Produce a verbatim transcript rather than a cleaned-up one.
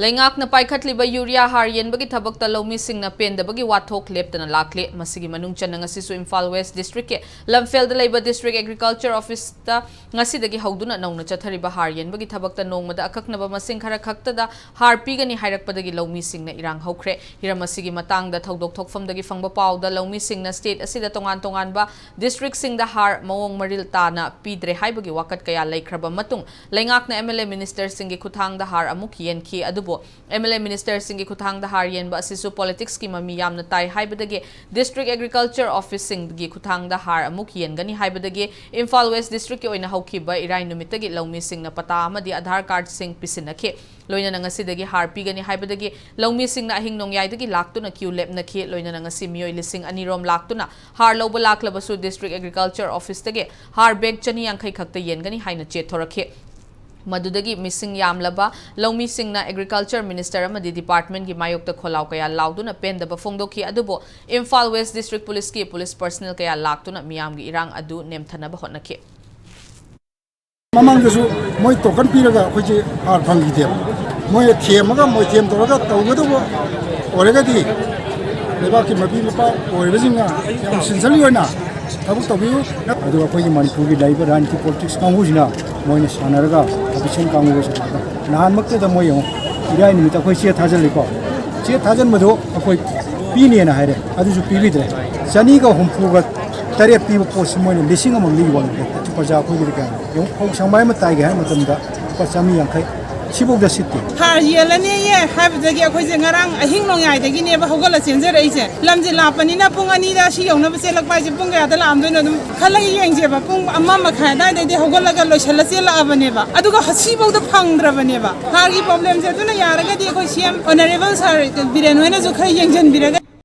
ꯂꯩꯉꯥꯛꯅ ꯄꯥꯏꯈꯠꯂꯤꯕ ꯌꯨꯔꯤꯌꯥ ꯍꯥꯔ ꯌꯦꯟꯕꯒꯤ ꯊꯕꯛꯇ ꯂꯧꯃꯤꯁꯤꯡꯅ ꯄꯦꯟꯗꯕꯒꯤ ꯋꯥꯊꯣꯛ ꯂꯦꯞꯇꯅ ꯂꯥꯛꯂꯤ꯫ ꯃꯁꯤꯒꯤ ꯃꯅꯨꯡ ꯆꯟꯅ ꯉꯁꯤꯁꯨ ꯏꯝꯐꯥꯜ ꯋꯦꯁ ꯗꯤꯁꯇ꯭ꯔꯤꯛꯀꯤ ꯂꯝꯐꯦꯜꯗ ꯂꯩꯕ ꯗꯤꯁꯇ꯭ꯔꯤꯛ ꯑꯦꯒ꯭ꯔꯤꯀꯜꯆꯔ ꯑꯣꯐꯤꯁꯇ ꯉꯁꯤꯗꯒꯤ ꯍꯧꯗꯨꯅ ꯅꯧꯅ ꯆꯠꯊꯔꯤꯕ ꯍꯥꯔ ꯌꯦꯟꯕꯒꯤ ꯊꯕꯛꯇ ꯅꯣꯡꯃꯗ ꯑꯀꯛꯅꯕ ꯃꯁꯤꯡ ꯈꯔ ꯈꯛꯇꯗ ꯍꯥꯔ ꯄꯤꯒꯅꯤ ꯍꯥꯏꯔꯛꯄꯗꯒꯤ ꯂꯧꯃꯤꯁꯤꯡꯅ ꯏꯔꯥꯡ ꯍꯧꯈ꯭ꯔꯦ꯫ ꯍꯤꯔꯝ ꯑꯁꯤꯒꯤ ꯃꯇꯥꯡꯗ ꯊꯧꯗꯣꯛ ꯊꯣꯛꯐꯝꯗꯒꯤ ꯐꯪꯕ ꯄꯥꯎꯗ ꯂꯧꯃꯤꯁꯤꯡꯅ ꯁ꯭ꯇꯦꯠ ꯑꯁꯤꯗ ꯇꯣꯉꯥꯟ ꯇꯣꯉꯥꯟꯕ ꯗꯤꯁꯇ꯭ꯔꯤꯛꯁꯤꯡꯗ ꯍꯥꯔ ꯃꯑꯣꯡ ꯃꯔꯤꯜ ꯇꯥꯅ ꯄꯤꯗ꯭ꯔꯦ ꯍꯥꯏꯕꯒꯤ ꯋꯥꯀꯠ ꯀꯌꯥ ꯂꯩꯈ꯭ꯔꯕ ꯃꯇꯨꯡ, ꯂꯩꯉꯥꯛꯅ ꯑꯦꯝ ꯑꯦꯜ ꯑꯦ ꯃꯤꯅꯤꯁꯇꯔꯁꯤꯡꯒꯤ ꯈꯨꯠꯊꯥꯡꯗ ꯍꯥꯔ ꯑꯃꯨꯛ ꯌꯦꯟꯈꯤ꯫ ꯑꯗꯨꯕꯨ ꯑꯦꯝ ꯑꯦꯜ ꯑꯦ ꯃꯤꯅꯤꯁꯇꯔꯁꯤꯡꯒꯤ ꯈꯨꯠꯊꯥꯡꯗ ꯍꯥꯔ ꯌꯦꯟꯕ ꯑꯁꯤꯁꯨ ꯄꯣꯂꯤꯇꯤꯛꯁꯀꯤ ꯃꯃꯤ ꯌꯥꯝꯅ ꯇꯥꯏ ꯍꯥꯏꯕꯗꯒꯤ ꯗꯤꯁꯇ꯭ꯔꯤꯛ ꯑꯦꯒ꯭ꯔꯤꯀꯜꯆꯔ ꯑꯣꯐꯤꯁꯁꯤꯡꯒꯤ ꯈꯨꯠꯊꯥꯡꯗ ꯍꯥꯔ ꯑꯃꯨꯛ ꯌꯦꯟꯒꯅꯤ ꯍꯥꯏꯕꯗꯒꯤ ꯏꯝꯐꯥꯜ ꯋꯦꯁ ꯗꯤꯁꯇ꯭ꯔꯤꯛꯀꯤ ꯑꯣꯏꯅ ꯍꯧꯈꯤꯕ ꯏꯔꯥꯏ ꯅꯨꯃꯤꯠꯇꯒꯤ ꯂꯧꯃꯤꯁꯤꯡꯅ ꯄꯇꯥ ꯑꯃꯗꯤ ꯑꯙꯥꯔ ꯀꯥꯔꯗꯁꯤꯡ ꯄꯤꯁꯤꯟꯅꯈꯤ꯫ ꯂꯣꯏꯅꯅ ꯉꯁꯤꯗꯒꯤ ꯍꯥꯔ ꯄꯤꯒꯅꯤ ꯍꯥꯏꯕꯗꯒꯤ ꯂꯧꯃꯤꯁꯤꯡꯅ ꯑꯍꯤꯡ ꯅꯣꯡꯌꯥꯏꯗꯒꯤ ꯂꯥꯛꯇꯨꯅ ꯀ꯭ꯌꯨ ꯂꯦꯞꯅꯈꯤ꯫ ꯂꯣꯏꯅꯅ ꯉꯁꯤ ꯃꯤꯑꯣꯏ ꯂꯤꯁꯤꯡ ꯑꯅꯤ ꯔꯣꯝ ꯂꯥꯛꯇꯨꯅ ꯍꯥꯔ ꯂꯧꯕ ꯂꯥꯛꯂꯕꯁꯨ ꯗꯤꯁꯇ꯭ꯔꯤꯛ ꯑꯦꯒ꯭ꯔꯤꯀꯜꯆꯔ ꯑꯣꯐꯤꯁꯇꯒꯤ ꯍꯥꯔ ꯕꯦꯒ ꯆꯅꯤ ꯌꯥꯡꯈꯩ ꯈꯛꯇ ꯌꯦꯟꯒꯅꯤ ꯍꯥꯏꯅ ꯆꯦꯠꯊꯣꯔꯛꯈꯤ꯫ ꯃꯗꯨꯗꯒꯤ ꯃꯤꯁꯤꯡ ꯌꯥꯝꯂꯕ ꯂꯧꯃꯤꯁꯤꯡꯅ ꯑꯦꯒ꯭ꯔꯤꯀꯜꯆꯔ ꯃꯤꯅꯤꯁꯇꯔ ꯑꯃꯗꯤ ꯗꯤꯄꯥꯔꯠꯃꯦꯟꯒꯤ ꯃꯥꯌꯣꯛꯇ ꯈꯣꯜꯂꯥꯎ ꯀꯌꯥ ꯂꯥꯎꯗꯨꯅ ꯄꯦꯟꯗꯕ ꯐꯣꯡꯗꯣꯛꯈꯤ꯫ ꯑꯗꯨꯕꯨ ꯏꯝꯐꯥꯜ ꯋꯦꯁ ꯗꯤꯁꯇ꯭ꯔꯤꯛ ꯄꯨꯂꯤꯁꯀꯤ ꯄꯨꯂꯤꯁ ꯄꯔꯁꯅꯦꯜ ꯀꯌꯥ ꯂꯥꯛꯇꯨꯅ ꯃꯤꯌꯥꯝꯒꯤ ꯏꯔꯥꯡ ꯑꯗꯨ ꯅꯦꯝꯊꯅꯕ ꯍꯣꯠꯅꯈꯤ꯫ ꯃꯃꯥꯡꯗꯁꯨ ꯃꯣꯏ ꯇꯣꯀꯟ ꯄꯤꯔꯒ ꯑꯩꯈꯣꯏꯁꯦ ꯍꯥꯔ ꯐꯪꯈꯤꯗꯦꯕ꯫ ꯃꯣꯏꯅ ꯊꯦꯝꯃꯒ, ꯃꯣꯏ ꯊꯦꯝ ꯇꯧꯔꯒ ꯇꯧꯒꯗꯧꯕ ꯑꯣꯏꯔꯒꯗꯤ, ꯂꯩꯕꯥꯛꯀꯤ ꯃꯄꯤ ꯃꯄꯥ ꯑꯣꯏꯔꯤꯕꯁꯤꯡꯅ ꯌꯥꯝ ꯁꯤꯟꯁꯤꯌꯔ ꯑꯣꯏꯅ ꯊꯕꯛ ꯇꯧꯕꯤꯌꯨ꯫ ꯑꯗꯨꯒ ꯑꯩꯈꯣꯏꯒꯤ ꯃꯅꯤꯄꯨꯔꯒꯤ ꯂꯩꯔꯤꯕ ꯔꯥꯖꯅꯤꯇꯤ ꯄꯣꯂꯤꯇꯤꯛꯁ ꯀꯥꯡꯕꯨꯁꯤꯅ ꯃꯣꯏꯅ ꯁꯥꯟꯅꯔꯒ, ꯑꯣꯄꯣꯖꯤꯁꯟ ꯀꯥꯡꯕꯨꯒ ꯁꯥꯟꯅꯔꯒ, ꯅꯍꯥꯟꯃꯛꯇꯗ ꯃꯣꯏ ꯌꯦꯡꯉꯨ, ꯏꯔꯥꯏ ꯅꯨꯃꯤꯠꯇ ꯑꯩꯈꯣꯏ ꯆꯦ ꯊꯥꯖꯤꯜꯂꯤꯀꯣ꯫ ꯆꯦ ꯊꯥꯖꯤꯟꯕꯗꯣ ꯑꯩꯈꯣꯏ ꯄꯤꯅꯦꯅ ꯍꯥꯏꯔꯦ, ꯑꯗꯨꯁꯨ ꯄꯤꯕꯤꯗ꯭ꯔꯦ꯫ ꯆꯅꯤꯒ ꯍꯨꯝꯐꯨꯒ ꯇꯔꯦꯠ ꯄꯤꯕ ꯄꯣꯠꯁꯤ ꯃꯣꯏꯅ ꯂꯤꯁꯤꯡ ꯑꯃ ꯂꯤꯒ ꯋꯥꯟ ꯍꯟꯗ꯭ꯔꯦꯗ꯫ ꯄ꯭ꯔꯖꯥ ꯑꯩꯈꯣꯏꯒꯤꯗꯤ ꯀꯌꯥꯅꯣ? ꯌꯦꯡꯉꯨ, ꯐꯧ ꯁꯪꯕꯥꯏ ꯑꯃ ꯇꯥꯏꯒꯦ ꯍꯥꯏꯕ ꯃꯇꯝꯗ ꯂꯨꯄꯥ ꯆꯥꯝꯃꯔꯤ ꯌꯥꯡꯈꯩ, ꯁꯤꯐꯥꯎꯗ ꯁꯤꯠꯇꯦ꯫ ꯍꯥꯔ ꯌꯦꯜꯂꯅꯦꯌꯦ ꯍꯥꯏꯕꯗꯒꯤ ꯑꯩꯈꯣꯏꯁꯦ ꯉꯔꯥꯡ ꯑꯍꯤꯡ ꯅꯣꯡꯌꯥꯏꯗꯒꯤꯅꯦꯕ ꯍꯧꯒꯠꯂ ꯆꯦꯟꯖꯔꯛꯏꯁꯦ꯫ ꯂꯝꯁꯦ ꯂꯥꯞꯄꯅꯤꯅ ꯄꯨꯡ ꯑꯅꯤꯗ ꯁꯤ ꯌꯧꯅꯕ ꯆꯦꯜꯂꯛꯄ ꯍꯥꯏꯁꯦ ꯄꯨꯡ ꯀꯌꯥꯗ ꯂꯥꯛꯑꯝꯗꯣꯏꯅꯣ? ꯑꯗꯨꯝ ꯈꯜꯂꯒ ꯌꯦꯡꯁꯦꯕ꯫ ꯄꯨꯡ ꯑꯃ ꯃꯈꯥꯏ ꯑꯗꯨꯋꯥꯏꯗꯩꯗꯤ ꯍꯧꯒꯠꯂꯒ ꯂꯣꯏꯁꯤꯜꯂ ꯆꯦꯜꯂꯛꯑꯕꯅꯦꯕ꯫ ꯑꯗꯨꯒ ꯁꯤꯐꯥꯎꯗ ꯐꯪꯗ꯭ꯔꯕꯅꯦꯕ꯫ ꯍꯥꯔꯒꯤ ꯄ꯭ꯔꯣꯕ꯭ꯂꯦꯝꯁꯦ ꯑꯗꯨꯅ ꯌꯥꯔꯒꯗꯤ ꯑꯩꯈꯣꯏ ꯁꯤ ꯑꯦꯝ ꯑꯣꯅꯔꯦꯕꯜ ꯁꯥꯔ ꯕꯤꯔꯦꯟ ꯍꯣꯏꯅꯁꯨ ꯈꯔ ꯌꯦꯡꯁꯤꯟꯕꯤꯔꯒ